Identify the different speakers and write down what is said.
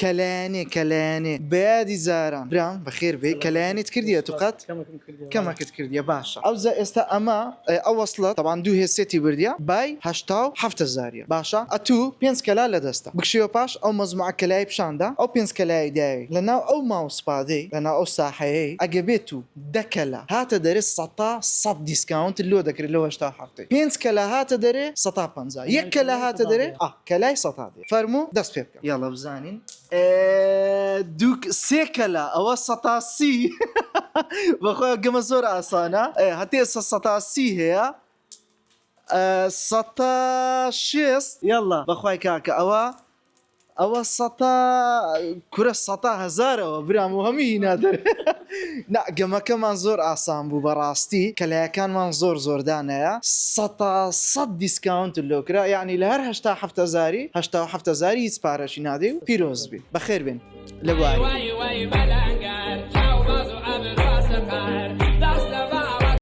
Speaker 1: کەلایەنێ کەلایەنێ بەیادی جاران برام بەخێر بێی کەلایەنێت کردیە تو قەت کەمەکت کردیە باشە ئەوجا ئێستا ئەمە ئەو وەسڵە تەبان دوو هێسێتی بردیە بای 87 هەزاریە باشە ئەتوو پێنج کەلا لە دەستە بکشیوە پاش ئەو مەجموعە کەلای پیشاندا ئەو پێنج کەلای داوی لەناو ئەو mouse pad ەی لەناو ئەو ساحەیەی ئەگە بێت و دە کەلا هاتە دەرێ سەتا سەد discount لۆ دەکرێت لەو 87 پێنج کەلا هاتە دەرێ سەتا 50 یەک کەلا هاتە دەرێ ئا کەلای سەتا دێ فەرموو دەست پێ بکە. یاڵا بزانین دوو سێ کەلا ئەوە سەتا سی بەخۆی گەمە زۆر ئاسانە هەتێ ئێستا سەتا سی هەیە سەتا شێست یاڵا بەخوای کاکە ئەوە ئەوە سەتا کورە سەتا هەزارەوە برام و هەمووی هینا دەرێ نا گەمەکەمان زۆر ئاسان بوو بەڕاستی کەلایەکانمان زۆر زۆر دانایە سەتا سەد discount لۆ کرا یەعنی لە هەر 87 هەزاری 87 هەزاری هیچ پارەشی نادەی و پیرۆز بی بەخێر بێن لە بواری.
Speaker 2: وەی وەی بەلەنگەر چاو باز و ئەبرۆ سقر.